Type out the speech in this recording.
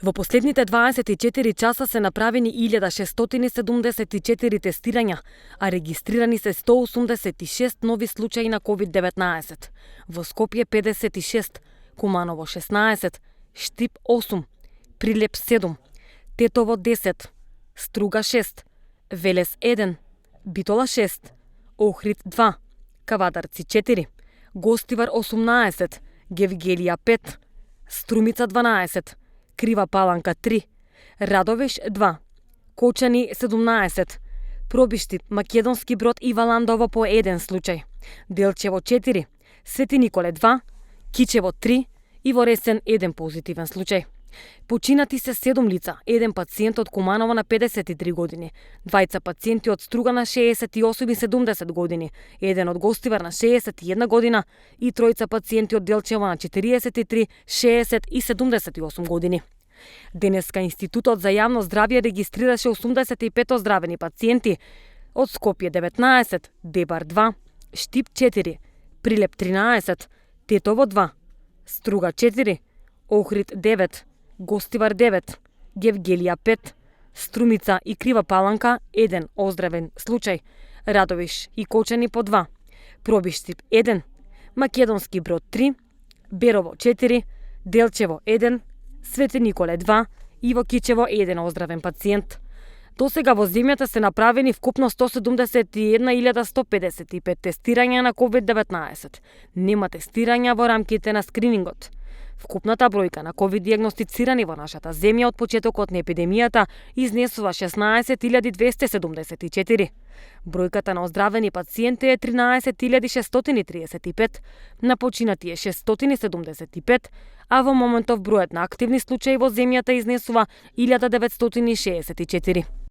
Во последните 24 часа се направени 1674 тестирања, а регистрирани се 186 нови случаи на COVID-19. Во Скопје 56, Куманово 16, Штип 8, Прилеп 7, Тетово 10, Струга 6, Велес 1, Битола 6, Охрид 2, Кавадарци 4, Гостивар 18, Гевгелија 5, Струмица 12, Крива Паланка 3, Радовиш 2, Кочани 17, Пробишти, Македонски Брод и Валандово по 1 случај, Делчево 4, Свети Николе 2, Кичево 3 и во Ресен 1 позитивен случај. Починати се 7 лица, еден пациент од Куманово на 53 години, двајца пациенти од Струга на 68 и 70 години, еден од Гостивар на 61 година и тројца пациенти од Делчево на 43, 60 и 78 години. Денеска Институтот за јавно здравје регистрираше 85 оздравени пациенти од Скопје 19, Дебар 2, Штип 4, Прилеп 13, Тетово 2, Струга 4, Охрид 9, Гостивар 9, Гевгелија 5, Струмица и Крива Паланка 1 оздравен случај, Радовиш и Кочани по 2, Пробишти 1, Македонски Брод 3, Берово 4, Делчево 1, Свети Николе 2 и во Кичево 1 оздравен пациент. Досега во земјата се направени вкупно 171.155 тестирања на COVID-19. Нема тестирања во рамките на скринингот. Вкупната бројка на ковид диагностицирани во нашата земја од почетокот на епидемијата изнесува 16.274. Бројката на оздравени пациенти е 13.635, на починати е 675, а во моментов бројот на активни случаи во земјата изнесува 1964.